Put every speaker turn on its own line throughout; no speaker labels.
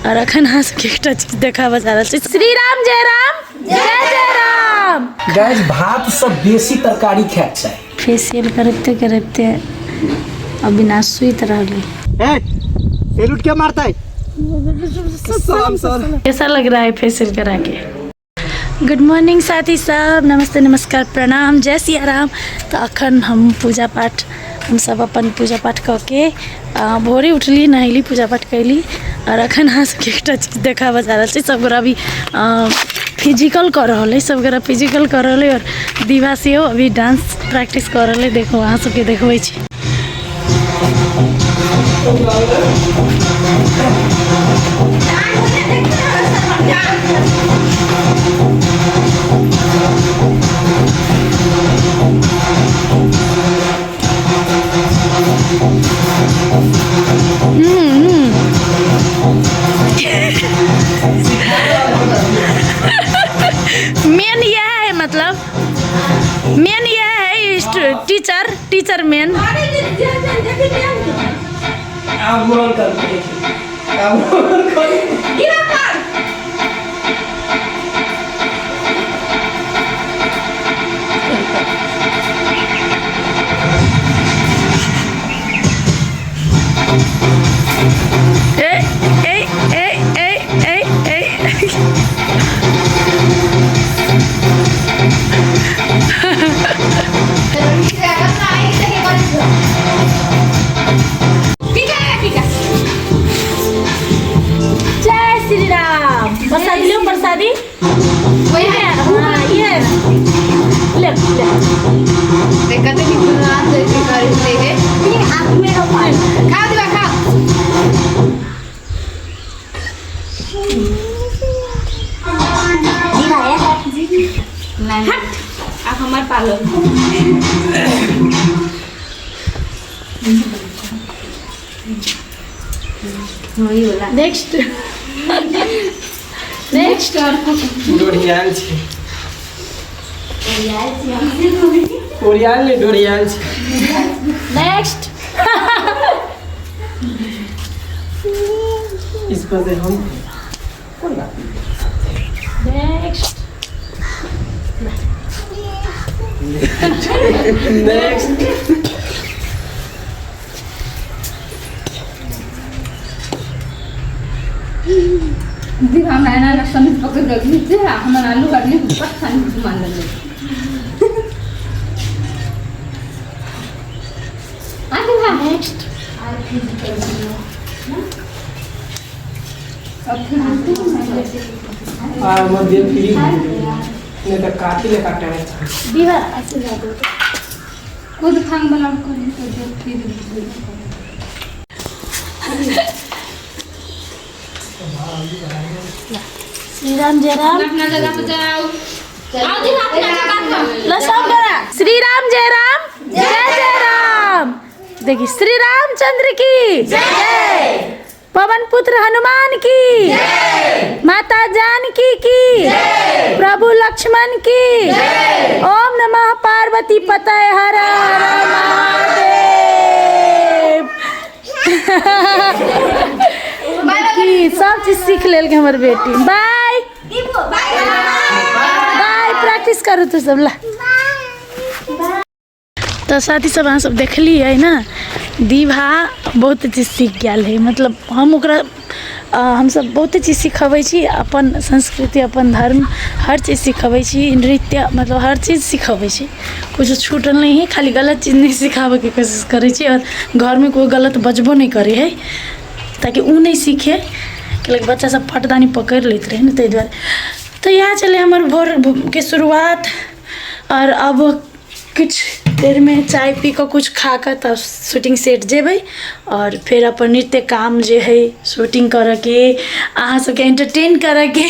और अखन अहाँ सबके एकटा चीज देखाबऽ जा रहल छी। श्री राम जय राम जय जय राम।
गाइस, भात सब बेसी तरकारी खायके चाही।
फेसियल करते करते अविनाश सुति रहलै।
ए, सैल्यूट क्या मारता है? सलाम सर।
कैसा लग रहा है फेसियल करा के? गुड मॉर्निंग साथी सब, नमस्ते, नमस्कार, प्रणाम, जय सिया राम। तऽ अखन हम पूजा पाठ, हमसब अपन पूजा पाठ कऽ के भोरे उठली, नहेली, पूजा पाठ कयली आओर अखन अहाँ सबके एकटा चीज देखाबऽ जा रहल छी। सब गोरा अभी फिजिकल कऽ रहल अइ, सब गोरा फिजिकल कऽ रहल अइ आओर दीवा सेहो अभी डांस प्रैक्टिस कऽ रहल अइ। देखू, अहाँ सबके देखबै छी। मेन यह है, मतलब मेन यह है टीचर, टीचर मेन। ए ए ए ए ए ए। जय श्री राम। प्रसादी लो, प्रसादी। हाँ, ये ले ले।
हमर पालो।
Next, next.
डोरियाल छै, ओरियाल नहि, डोरियाल छै।
नेक्स्ट।
इस पर से हम कोन बात।
नेक्स्ट।
नेक्स्ट।
हमरा एना एना समीज पकड़ के घीचे है, हमर आलू काटने ऊपर खाने मान ले
नेक्स्ट।
आ मध्य फ्री नहीं तो काफी ले काटे है।
दीवा आशीर्वाद दो।
खुद खांग बना कर तो जो फिर।
श्री राम जय राम।
अपना जगह पे जाओ, आओ दीवा, अपना जगह पर।
ल सब गोरा, श्री राम जय राम जय जय राम। देखिए, श्री रामचंद्र की जय, पवन पुत्र हनुमान की, माता जानकी की, प्रभु लक्ष्मण की। ओम नमः पार्वती पतय, हर हर महादेव। की सब चीज सीख लेल हमर बेटी। बाय बाय, प्रैक्टिस करू तू सब। ला तऽ साथी सब, अहाँ सब देखलियै ने, दीभा बहुत चीज सीख गेल है। मतलब हम ओकरा हमसब बहुते चीज सिखबै छी, अपन संस्कृति, अपन धर्म, हर चीज सिखबै छी, नृत्य, मतलब हर चीज सिखबै छी, किछो छूटल नहि हइ। खाली गलत चीज नहि सिखाबैके कोशिश करै छी आओर घरमे कोइ गलत बजबो नहि करै हइ ताकि ओ नहि सीखे, कैलाकि बच्चा सब फटदानी पकड़ि लैत रहै ने, ताहि दुआरे। तऽ इएह छलै हमर भोरके शुरुआत। आओर अब किछु देरमे चाय पी कऽ, किछु खा कऽ तब शूटिंग सेट जेबै आओर फेर अपन नित्य काम जे हइ, शूटिंग करऽके, अहाँ सबके एंटरटेन करऽके,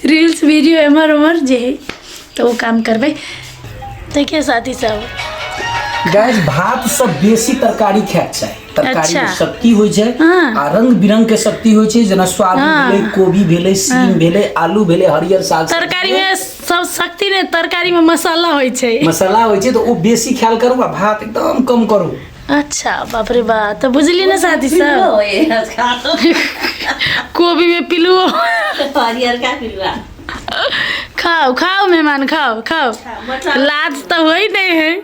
रील्स वीडियो एम्हर ओम्हर जे हइ, तऽ ओ काम करबै। देखिए साथी सब।
गाइस, भात सब बेसी तरकारी खायके चाही। तरकारी में शक्ति होइ छै आ रंग बिरंग के शक्ति होइ छै, जेना सोयाबीन भेलै, कोबी भेलै, सीम भेलै, आलू भेलै, हरियर साग सब्जी।
तरकारी में सब शक्ति ने, तरकारी में मसाला होइ छै।
मसाला होइ छै, तऽ ओ बेसी ख्याल करू आ भात एकदम कम करू।
अच्छा बाप रे बा तऽ बुझली ने साथी सब कोबी में पिलुओ।
हरियरका पिलुआ।
खाओ खाओ मेहमान, खाओ खाओ, लाज तऽ होइ नहीं है,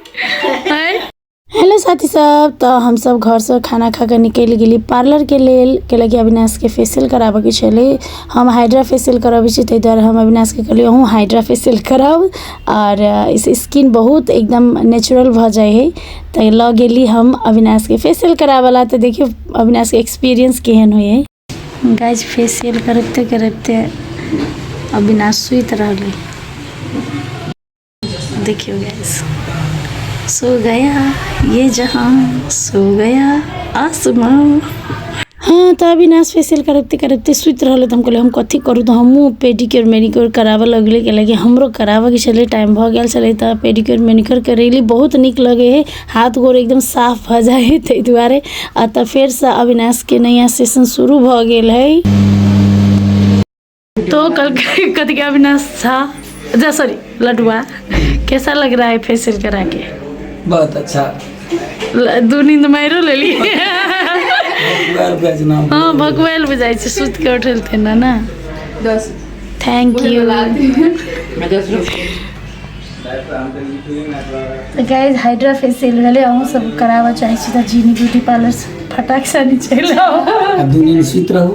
है। हेलो साथी सब, तऽ हमसब घरसँ खाना खा कऽ निकलि गेली पार्लरके लेल, कैलाकि अविनाशके फेसियल कराबऽके छलै। हम हाइड्रा फेसियल करबै छी, ताहि दुआरे हम अविनाशके कहलियै अहूँ हाइड्रा फेसियल कराउ आओर एहिसँ स्किन बहुत एकदम नेचुरल भऽ जाइ हइ। तऽ लऽ गेली हम अविनाशके फेसियल कराबऽ ला। तऽ देखियौ अविनाशके एक्सपीरियंस केहन होइ हइ। गाइज, फेसियल करबिते करबिते अविनाश सुति रहलै। देखियो गाइस, सो गया ये जहाँ, सो गया आसमां। हाँ, तऽ अविनाश फेसियल करबिते करबिते सुति रहलै, तऽ हम कहलियै हम कथी करू? तऽ हमहूँ पेडिक्योर मैनिक्योर कराबऽ लगलियै, कैलाकि हमरो कराबऽके छलै, टाइम भऽ गेल छलै। तऽ पेडिक्योर मैनिक्योर करेली, बहुत नीक लगै हइ, हाथ गोर एकदम साफ भऽ जाइ हइ ताहि दुआरे। आ तऽ फेरसँ अविनाशके नया सेशन शुरू भऽ गेल हइ। तो कल कथी के अविनाश झा जा, सॉरी, लडुआ, कैसा लग रहा है फेशियल करा के?
बहुत अच्छा।
दू नींद मारियो लेली।
भकुआयल बेजना।
हाँ, भकुआयल बुझाइ छै, सुति के उठल थे ना ना।
10।
Thank you. तऽ गाइज, हाइड्रा फेशियल भेलै। अहूँ सब कराबऽ चाहै छी तऽ जीनी ब्यूटी पार्लर फटाक से चलि आउ।
आ दू नींद सुति रहू।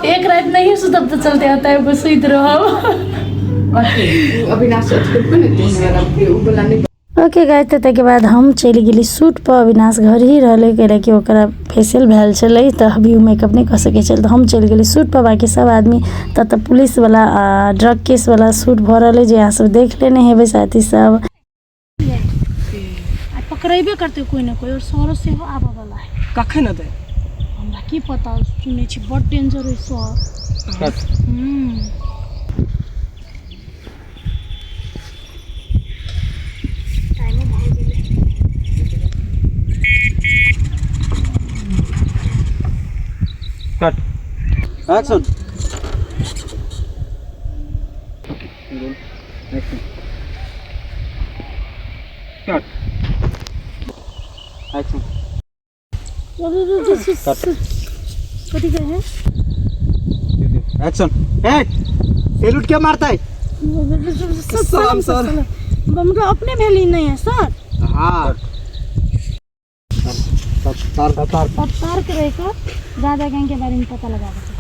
एक राति नहीं सुतब तऽ चलते, आता है सुति रहब।
अविनाश अथी ने उ वाला नहीं।
ओके गाइज, तऽ ताहिके बाद हम चलि गेली शूट पर। अविनाश घर ही रहलै, कैलाकि ओकरा फेसियल भेल छलै तऽ अभी ओ मेकअप नहि कऽ सकै छलै। तऽ हम चलि गेली शूट पर, बाँकी सब आदमी तब तऽ पुलिसवला ड्रग केसवला शूट भऽ रहलै, जे अहाँ सब देख लेने हेबै साथी सब। आ पकड़ेबे करतै कोइ ने कोइ, आओर सरो सेहो आबऽ वाला है।
कखन एतै?
हमरा की पता, सुनै छी बड डेंजर है सर। टाइमो भऽ गेलै।
Cut, action. Cut, action.
कथी कहै?
एक्शन। ए, सैल्यूट के मारतै? सलाम सर।
मतलब अपने भेली नहीं है सर।
हाँ, तर तर।
सतर्क रह कऽ दादा गैंग के बारे में पता लगाबऽ।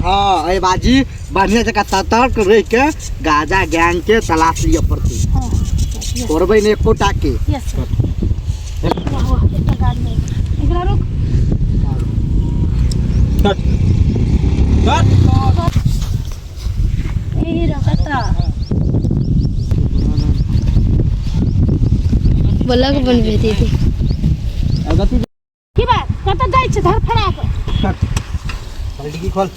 हाँ, ए बाजी, बढ़िया जगह सतर्क रह के गाजा गैंग के तलाश लिअ पड़तै।
हाँ।
छोड़बै ने एकोटा के।
Yes sir. वाह वाह, एकटा गाड़ी आबि गेल। एकरा रोक।
कट कट।
एही रखता।
ब्लॉग बनबे दीदी।
की बात, कतऽ जाइ छै धरफड़ा कऽ?
कट, डिग्गी खोल।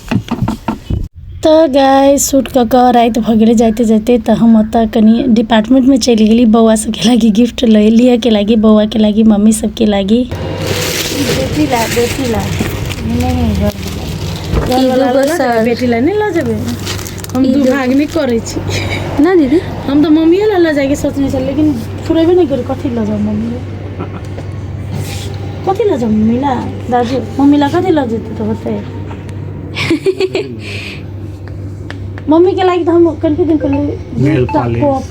तऽ गाय शूट कऽ कऽ राति भऽ गेलै जाइते जाइते। तऽ हम ओतऽ कनि डिपार्टमेन्टमे चलि गेली बौआ सबके लागि गिफ्ट लै लिअके लागि, बौआके लागि, मम्मी सबके लागि। बेटी ला, बेटी ला नहीं,
ई दूगो सर।
बेटी ला नहि लऽ जेबै हम, दू भाग नहि करै छी।
ना दीदी।
हम तऽ मम्मियो ला लऽ जाइके सोचने छली, लेकिन फुरेबे नहि करी। कथी लऽ जाउ मम्मी ला? कथी लऽ जाउ मम्मी ला? दाजू, मम्मी ला कथी लऽ जेतै तऽ होतै? मम्मी के लागि तऽ हम कनिके दिन पहिले
नेल
दूटा
पॉलिश।
Cup,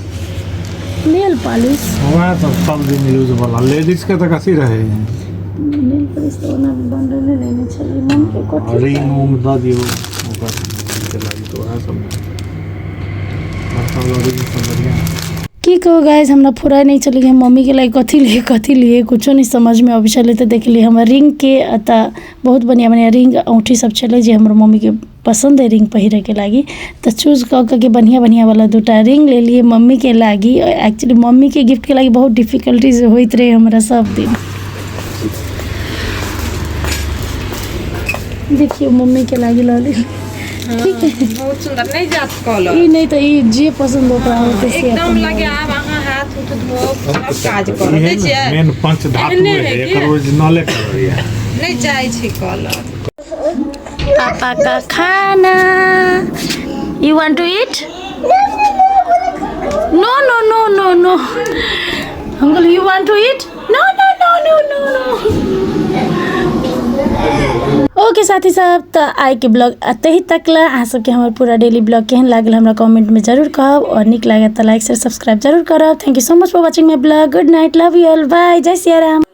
nail polish.
वएह तऽ सब दिन यूज वाला, लेडीज के तऽ कथी रहे?
नेल पॉलिश तऽ ओना भी बंडल लेने छलियै। मम्मी के कथी?
रिंग उंग दऽ दियौ ओकर के लागि, तऽ वएह सब बड़का वाला रिंग सब बढ़िया।
की कहू गाइस, हमरा फुराइ नहि छलै कि हम मम्मीके लागि कथी लिए, कथी लिए, कुछो नहि समझमे अबै छलै। तऽ देखलियै हमर रिंगके एतऽ बहुत बढ़िआँ बढ़िआँ रिंग, औँठी सब छलै, जे हमर मम्मीके पसन्द अइ रिंग पहिरैके लागि। तऽ चूज कऽ कऽ के बढ़िआँ बढ़िआँवला दूटा रिंग लेलियै मम्मीके लागि। एक्चुअली मम्मीके गिफ्टके लागि बहुत डिफिकल्टीज होइत रहै हमरा सब दिन। देखियौ, मम्मीके लागि लऽ लेली। ठीक है।
बहुत सुंदर, नहीं जात कलर।
ई नहि तऽ ई, जे पसन्द ओकरा होतै से
एकदम
अपन।
लगे आब अहाँ हाथ उठ धो सब काज करऽ दै छियै।
मेन पंच धातु
एहने
है।
है की?
एकर ओरिजिनले कलर ये।
नहीं जाइ छै कलर।
पापा का खाना, you want to eat? No no no no no. हम कहलियै, you want to eat? No no no no no no. Okay साथी सब, तऽ आइके ब्लॉग एतहि तक ला। अहाँ सबके हमर पूरा डेली ब्लॉग केहन लागल, हमरा कमेंटमे जरूर कहब, आओर नीक लागत तऽ लाइक, शेयर, सब्सक्राइब जरूर करब। Thank you so much for watching my blog. Good night, love you all, bye, Jai Siyaram.